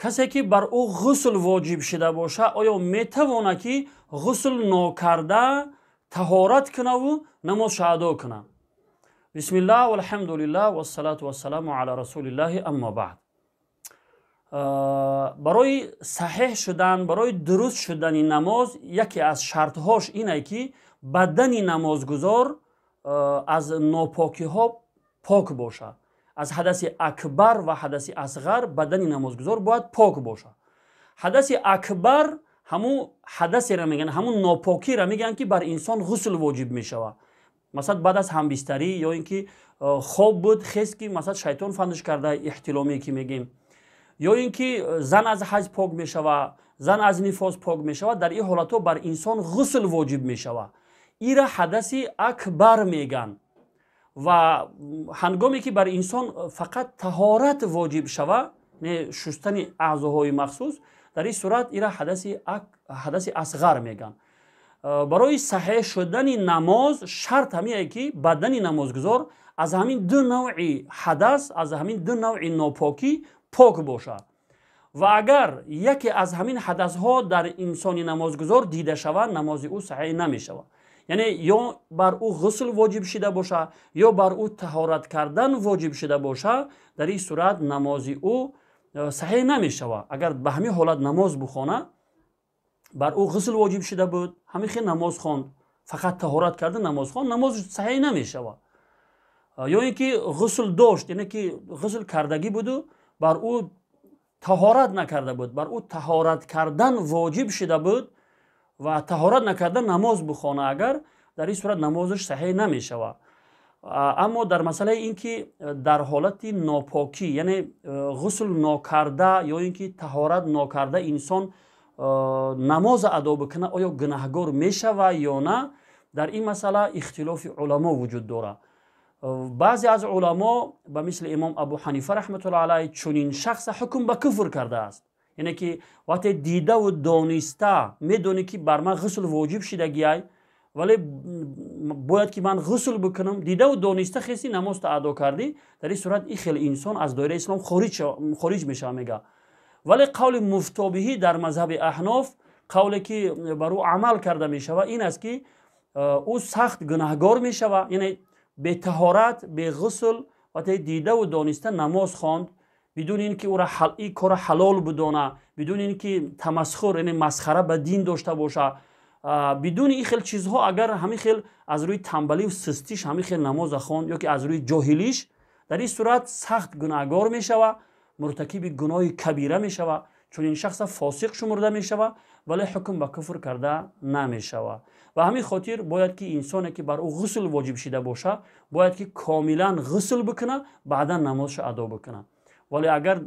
Касе ки бар ӯ ғусл воҷиб шида боша, оё метавонад, ки ғусл нокарда таҳорат кунаву намозша адо кунад? Бисмиллаҳ, валҳамдулиллаҳ, вассалату вассаламу ала расулиллаҳи, аммо баъд. Барои саҳеҳ шудан, барои дуруст шудани намоз яке аз шартҳош ине, ки бадани намозгузор аз нопокиҳо пок бошад. Аз ҳадаси акбар ва ҳадаси асғар бадани намозгузор бояд пок бошад. Ҳадаси акбар ҳамун ҳадасеро мегӯянд, ҳамун нопокиро мегӯянд, ки бар инсон ғусл воҷиб мешавад. Масалан, баъд аз ҳамбистарӣ ё ин ки хоб буд, хест, ки масалан шайтон фандш карда, эҳтиломие ки мегӯем, ё ин ки зан аз ҳайз пок мешавад, зан аз нифос пок мешавад, дар ин ҳолатҳо бар инсон ғусл воҷиб мешавад. Ира ҳадаси акбар мегӯянд. Ва ҳангоме ки бар инсон фақат таҳорат воҷиб шава, не шустани аъзоҳои махсус, дар ин сурат ира ҳадаси асғар мегӯянд. Барои саҳеҳ шудани намоз шарт ҳамие, ки бадани намозгузор аз ҳамин ду навъи ҳадас, аз ҳамин ду навъи нопокӣ пок бошад. Ва агар яке аз ҳамин ҳадасҳо дар инсони намозгузор дида шавад, намози ӯ саҳеҳ намешавад. Яъне ё бар ӯ ғусл воҷиб шида боша, ё бар ӯ таҳорат кардан воҷиб шида боша, дар ин сурат намози ӯ саҳеҳ намешавад. Агар ба ҳамин ҳолат намоз бухона, бар ӯ ғусл воҷиб шида буд, ҳамин хел намоз хонд, фақат таҳорат карда намоз хонд, намоз саҳеҳ намешавад. Ё ин ки ғусл дошт, яъне ки ғусл кардагӣ буду бар ӯ таҳорат накарда буд, бар ӯ таҳорат кардан воҷиб шида буд ва таҳорат накарда намоз бухона агар, дар ин сурат намозаш саҳеҳ намешавад. Аммо дар масъалаи ин ки дар ҳолати нопокӣ, яъне ғусл нокарда ё ин ки таҳорат нокарда инсон намоз адо бикунад, оё гунаҳгор мешавад ё на, дар ин масъала ихтилофи уламо вуҷуд дорад. Баъзе аз уламо ба мисли имом Абу Ҳанифа раҳматуллоҳ алайҳ чунин шахса ҳукм ба куфр кардааст. Яъне ки вақте дидаву дониста медонӣ, ки бар ман ғусл воҷиб шидагиай, вале бояд ки ман ғусл бикунам, дидаву дониста хеси намозта адо кардӣ, дар ин сурат ин хел инсон аз доираи ислом хориҷ мешавад, мега. Вале қавли муфтобиҳӣ дар мазҳаби аҳноф, қавле ки бар ӯ амал карда мешавад, ин аст, ки ӯ сахт гунаҳгор мешавад. Яъне бетаҳорат, беғусл вақте дидаву дониста намоз хонд, бидуни ин ки ӯра ин кора ҳалол бидона, бидуни ин ки тамасхур, яъне масхара ба дин дошта боша, бидуни ин хел чизҳо, агар ҳамин хел аз рӯи тамбаливу систиш ҳамин хел намоза хонд ё ки аз рӯи ҷоҳилиш, дар ин сурат сахт гунаҳгор мешавад, муртакиби гуноҳи кабира мешавад. Чунин шахса фосиқ шумурда мешавад, вале ҳукм ба куфр карда намешавад. Ва ҳамин хотир бояд ки инсоне ки бар ӯ ғусл воҷиб шида боша, бояд ки комилан ғусл бикунад, баъдан намозшо адо бикунад. Вале агар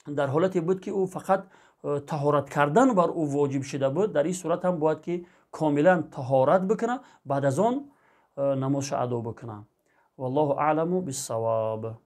дар ҳолате буд, ки ӯ фақат таҳорат кардан бар ӯ воҷиб шида буд, дар ин сурат ҳам бояд ки комилан таҳорат бикунад, баъд аз он намозшо адо бикунад. Валлоҳу аъламу биссавоб.